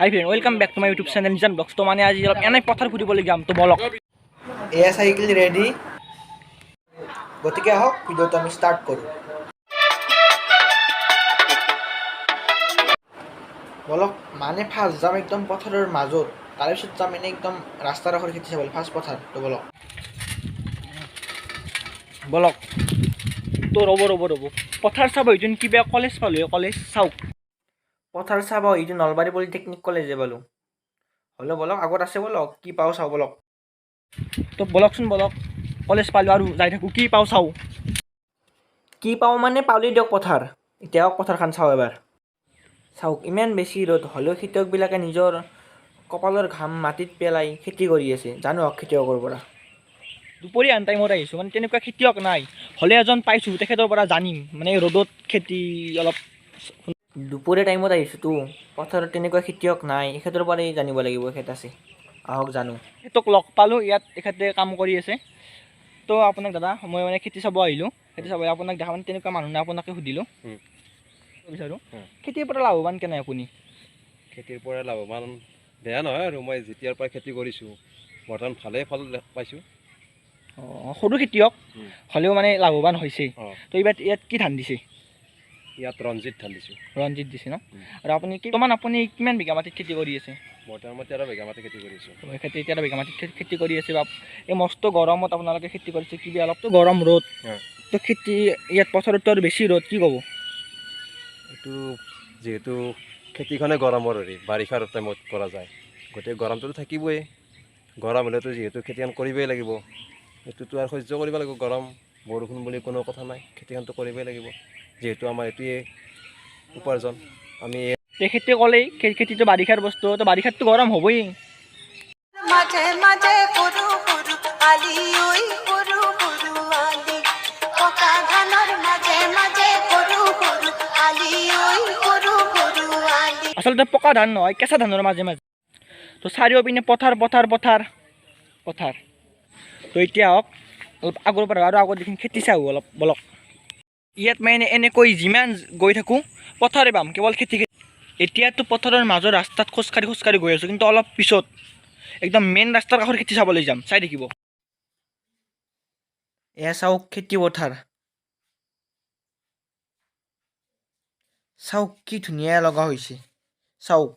Hi friend, welcome back to my YouTube channel Nijan Vlogs. তো মানে আজি অলপ এনেই পথাৰ ফুৰিবলৈ যাম, তো বলক। এয়া চাইকেল ৰেডি। গতিকে আহক, ভিডিঅ'টো আমি ষ্টাৰ্ট কৰোঁ। বলক। মানে ফাৰ্ষ্ট যাম একদম পথাৰৰ মাজত, তাৰপিছত যাম এনেই একদম ৰাস্তাৰ কাষৰ খেতি চাবলৈ। ফাৰ্ষ্ট পথাৰ, তো বলক। বলক। তো ৰ'ব ৰ'ব ৰ'ব, পথাৰ চাব এইটো কিবা কলেজ পালোঁ। কলেজ চাওক। পথাৰ চাব এইটো নলবাৰী পলিটেকনিক কলেজে পালোঁ। হ'লেও বলক, আগত আছে, বলক, কি পাওঁ চাওঁ বলক। তো বলকচোন, বলক। কলেজ পালোঁ আৰু যাই থাকোঁ, কি পাওঁ চাওঁ। কি পাওঁ মানে পালি দিয়ক পথাৰ। এতিয়া পথাৰখন চাওঁ এবাৰ। চাওক, ইমান বেছি ৰ'দ হ'লেও খেতিয়কবিলাকে নিজৰ কপালৰ ঘাম মাটিত পেলাই খেতি কৰি আছে। জানো আহক খেতিয়কৰ পৰা। দুপৰীয়া আন টাইমত আহিছোঁ, মানে তেনেকুৱা খেতিয়ক নাই। হ'লে এজন পাইছোঁ, তেখেতৰ পৰা জানিম মানে ৰ'দত খেতি অলপ। দুপৰীয়া টাইমত আহিছোঁতো, পথাৰত তেনেকুৱা খেতিয়ক নাই। এখেতৰ পৰাই জানিব লাগিব। এখেত আছে, আহক জানো। তেখেতক লগ পালোঁ ইয়াত, তেখেতে কাম কৰি আছে। তো আপোনাক দাদা, মই মানে খেতি চাব আহিলোঁ। খেতি চাব আহি আপোনাক দেখা, মানে তেনেকুৱা মানুহ নাই, আপোনাকে সুধিলোঁ বিচাৰোঁ। খেতিৰ পৰা লাভৱান কেনে আপুনি? খেতিৰ পৰা লাভৱান বেয়া নহয় আৰু মই যেতিয়াৰ পৰা খেতি কৰিছোঁ, বৰ্তমান ভালেই ফল পাইছোঁ। অঁ, সৰু খেতিয়ক হ'লেও মানে লাভৱান হৈছে। তো এইবাৰ ইয়াত কি ধান দিছে? ইয়াত ৰঞ্জিত ধান দিছোঁ। ৰঞ্জিত দিছে ন? উম। আৰু আপুনি কিমান, আপুনি কিমান বিঘা মাটিত খেতি কৰি আছে? বৰ্তমান মই 13 বিঘা মাটি খেতি কৰিছোঁ। তো খেতি 13 বিঘা মাটিত খেতি কৰি আছে। বা, এই মস্ত গৰমত আপোনালোকে খেতি কৰিছে, কিবা অলপতো গৰম ৰ'দ। তো খেতি ইয়াত পথাৰততো আৰু বেছি ৰ'দ, কি ক'ব? এইটো যিহেতু খেতিখনে গৰমৰ হেৰি বাৰিষাৰ টাইমত কৰা যায়, গতিকে গৰমটোতো থাকিবই। গৰম হ'লেতো যিহেতু খেতিখন কৰিবই লাগিব, সেইটোতো আৰু সহ্য কৰিব লাগিব। গৰম বৰষুণ বুলি কোনো কথা নাই, খেতিখনতো কৰিবই লাগিব, যিহেতু আমাৰ এইটোৱে উপাৰ্জন আমি। তেখেতে ক'লেই খেতিটো বাৰিষাৰ বস্তু, তো বাৰিষাততো গৰম হ'বই। মাঝে মাঝে সৰু সৰু আলি ঐ, সৰু সৰু আলি, পকা ধানৰ মাজে মাজে সৰু সৰু আলি ঐ, সৰু সৰু আলি। আচলতে পকা ধান নহয়, কেঁচা ধানৰ মাজে মাজে। তো চাৰিওপিনে পথাৰ, পথাৰ, পথাৰ, পথাৰ। তো এতিয়া হওক অলপ আগৰ পৰা আৰু আগত দেখোন খেতি চাওঁ অলপ, বলক। ইয়াত মানে এনেকৈ যিমান গৈ থাকোঁ পথাৰে পাম, কেৱল খেতি খেতি। এতিয়াতো পথাৰৰ মাজৰ ৰাস্তাত খোজকাঢ়ি খোজকাঢ়ি গৈ আছোঁ, কিন্তু অলপ পিছত একদম মেইন ৰাস্তাৰ কাষৰ খেতি চাবলৈ যাম, চাই থাকিব। এয়া চাওক খেতি পথাৰ। চাওক কি ধুনীয়া লগা হৈছে, চাওক।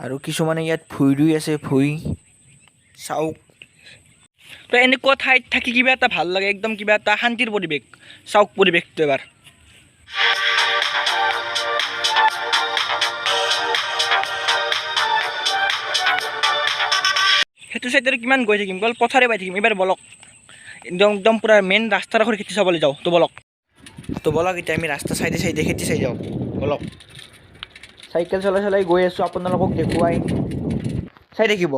আৰু কিছুমানে ইয়াত ভূঁই ৰুই আছে, ভূঁই, চাওক। তো এনেকুৱা ঠাইত থাকি কিবা এটা ভাল লাগে, একদম কিবা এটা শান্তিৰ পৰিৱেশ। চাওক পৰিৱেশটো এবাৰ। সেইটো চাইডেৰে কিমান গৈ থাকিম, কেৱল পথাৰে পাই থাকিম। এইবাৰ বলক, একদম একদম পূৰা মেইন ৰাস্তাৰ কাষৰ খেতি চাবলৈ যাওঁ। তো বলক। তো বলক, এতিয়া আমি ৰাস্তা চাইডে চাইডে খেতি চাই যাওঁ, বলক। চাইকেল চলাই চলাই গৈ আছোঁ আপোনালোকক দেখুৱাই, চাই থাকিব।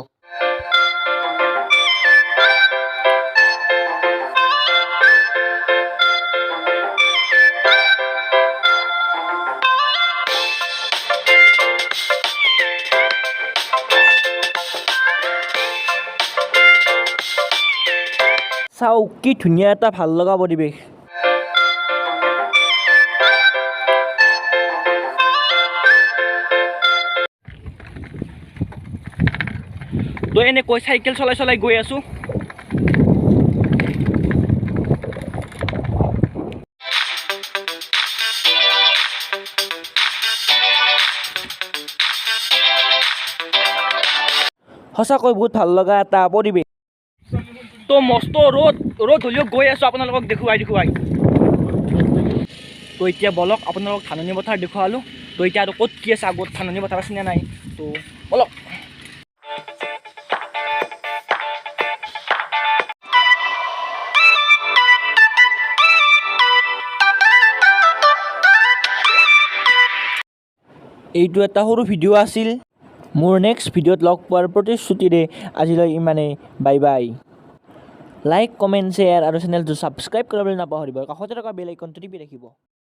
চাওক কি ধুনীয়া এটা ভাল লগা পৰিৱেশ। তো এনেকৈ চাইকেল চলাই চলাই গৈ আছোঁ। সঁচাকৈ বহুত ভাল লগা এটা পৰিৱেশ। তো মস্ত ৰ'দ, ৰ'দ হ'লেও গৈ আছোঁ আপোনালোকক দেখুৱাই দেখুৱাই। তো এতিয়া বলক, আপোনালোকক ধাননি পথাৰ দেখুৱালোঁ। তো এতিয়া আৰু ক'ত কি আছে, আগত ধাননি পথাৰ আছেনে নাই, তো বলক। এইটো এটা সৰু ভিডিঅ' আছিল। মোৰ নেক্সট ভিডিঅ'ত লগ পোৱাৰ প্ৰতিশ্ৰুতিৰে আজিলৈ ইমানেই। Bye bye. Like, comment, share আৰু চেনেলটো ছাবস্ক্ৰাইব কৰিবলৈ নাপাহৰিব। কাষতে থকা বেল আইকনটো টিপি ৰাখিব।